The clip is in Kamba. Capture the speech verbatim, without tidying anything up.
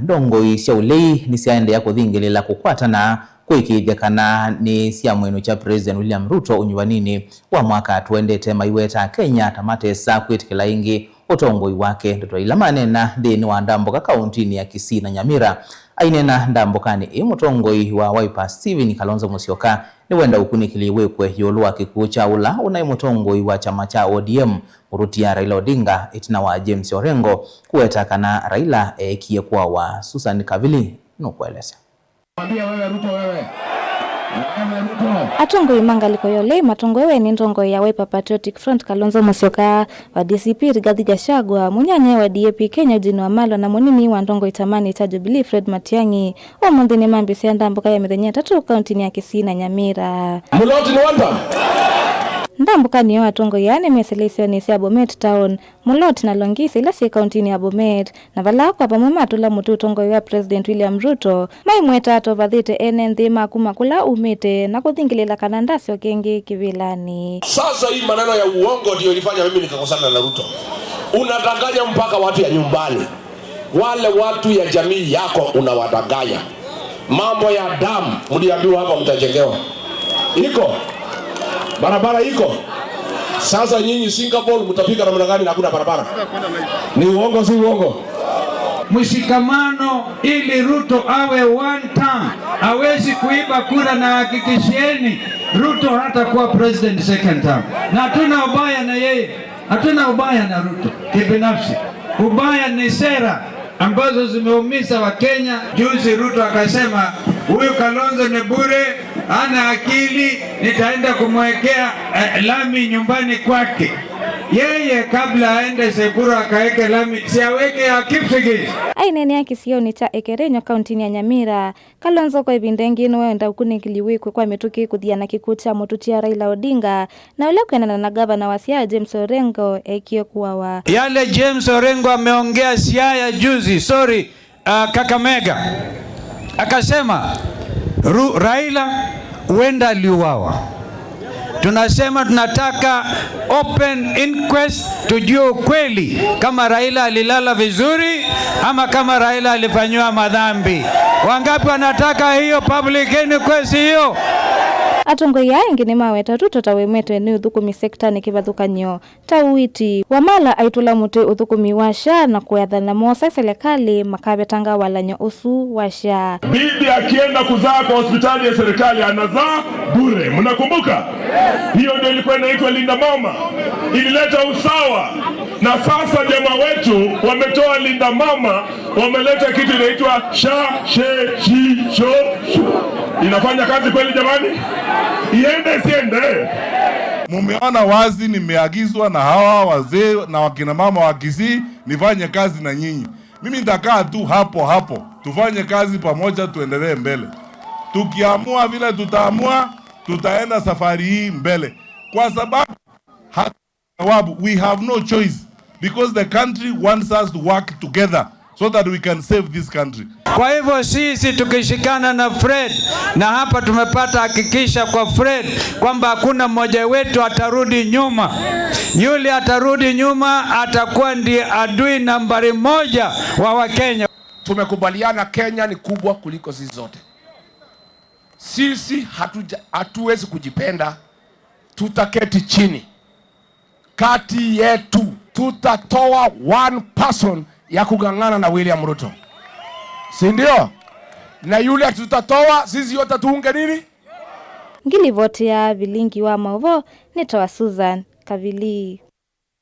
Ndongoi sya ũlei nĩsyaendeea kũthingĩlĩla kũkwatana kũĩkĩĩthya kana nĩsyamwĩnũkya President William Ruto ũnyuvaninĩ wa mwaka tũendete, maiweta Akenya ta matesa kwĩtĩkĩla ĩngĩ ũtongoi wake. Ndeto ila maneena nthĩnĩ wa ndambũka kaũntinĩ ya Kisii na Nyamira. Aineena ndambũkanĩ ĩĩ, mũtongoi wa Wiper Stephen Kalonzo Musyoka nĩwenda ũkunĩkĩli wĩkwe ĩũlũ wa kĩkw'ũ kya ũla ũnaĩ mũtongoi wa kyama kya O D M, mũtũtia Raila Odinga, ĩtina wa James Orengo kũweta kana Raila eekie kũawa. Susan Kavili nũkũelesya. Mwambie wewe Ruto, wewe. Wewe Ruto. Atongoi ma ngalĩko ya ũlei matongoewe nĩ ntongoi ya Wiper Patriotic Front Kalonzo Musyoka, wa D C P Rigathi Gachagua, mũnyanyae wa D A P Kenya Eugene Wamalwa na mũnini wa ntongoi kyamani kya Jubilee Fred Matiang'i. Ũmũnthĩ nĩmambĩĩsya ndambũka ya mĩthenya ĩtatũ kaũntinĩ ya Kisii na Nyamira. Muloti ni wanta. Ndambũkanĩ ĩyo atongoi aa nĩmesĩle isionĩ sya Bomet Town, Mulot na Longisa ila syĩ kaũntinĩ ya Bomet, na vala kwa vamwe matũla mũtĩ ũtongoi wa President William Ruto, maimweta atovathĩte ene nthĩ ma kuma kũla umĩte na kũthingĩlĩla kana ndasyoka ĩngĩ kĩvĩlanĩ. Sasa hii maneno ya uongo ndio ilifanya mimi nikakosana na Ruto. Unadanganya mpaka watu ya nyumbani. Wale watu ya jamii yako unawadanganya. Mambo ya dam, mliambiwa hapa mtajengewa. Iko? Barabara iko? Sasa nyinyi Singapore mtafika namna gani na hakuna barabara? Ni uongo, si uongo? Mshikamano ili Ruto awe one term. Hawezi kuiba kura, na hakikishieni Ruto hatakuwa president second term. Na hatuna ubaya na yeye. Hatuna ubaya na Ruto kibinafsi. Ubaya ni sera ambazo zimeumiza Wakenya. Juzi Ruto akasema, "Huyu Kalonzo ni bure, hana akili, nitaenda kumwekea, eh, lami nyumbani kwake." Yeye kabla aende Sekuru akaweke lami, si aweke ya Kipsigis. Aineenea kĩsionĩ kya Ekerenyo, kaũntinĩ ya Nyamira, Kalonzo kwa ĩvinda ĩngĩ nĩwenda ũkunĩkĩli wĩkwe kwa mĩtũkĩ kũthiana kĩkw'ũ kya mũtũtia Raila Odinga, na ũla kwĩanana na ngavana wa Siaya James Orengo ekie kũawa. Yale James Orengo ameongea Siaya juzi, sorry, uh, Kakamega, akasema Ru-, Raila huenda aliuawa. Tunasema tunataka open inquest, tujue ukweli kama Raila alilala vizuri ama kama Raila alifanyiwa madhambi. Wangapi wanataka hiyo public inquest hiyo? Atongoi aa angĩ nĩmaweta Ruto ta wĩmwetwe nĩ ũthũkũmi sektanĩ kĩvathũkany'o ta ũiiti. Wamalwa aitũla mũtĩ ũthũkũmi wa SHA na kũathana moosa selekalĩ makavetanga walany'o ũsu wa SHA. Bibi akienda kuzaa kwa hospitali ya serikali anazaa bure. Mnakumbuka? Hiyo ndio ilikuwa inaitwa Linda Mama. Ilileta usawa. Na sasa jamaa wetu wametoa Linda Mama, wameleta kitu inaitwa SHA, SHE, SHI, SHO, SHU. Inafanya kazi kweli jamani? Iende isiende? Mumeona wazi nimeagizwa na hawa wazee na wakina mama wa Kisii nifanye kazi na nyinyi. Mimi nitakaa tu hapo hapo. Tufanye kazi pamoja, tuendelee mbele. Tukiamua vile tutaamua, tutaenda safari hii mbele. Kwa sababu ha-, sababu we have no choice, because the country wants us to work together so that we can save this country. Kwa hivyo sisi tukishikana na Fred, na hapa tumepata hakikisha kwa Fred kwamba hakuna mmoja wetu atarudi nyuma. Yule atarudi nyuma atakuwa ndiye adui nambari moja wa Wakenya. Tumekubaliana Kenya ni kubwa kuliko sisi zote. Sisi hatuja-, hatuwezi kujipenda. Tutaketi chini kati yetu, tutatoa one person ya kung'ang'ana na William Ruto, si ndio? Na yule tutatoa, sisi yote tuunge nini? Ngilivoti ya vilingi wa maũvoo nĩ ta wa Susan Kavili.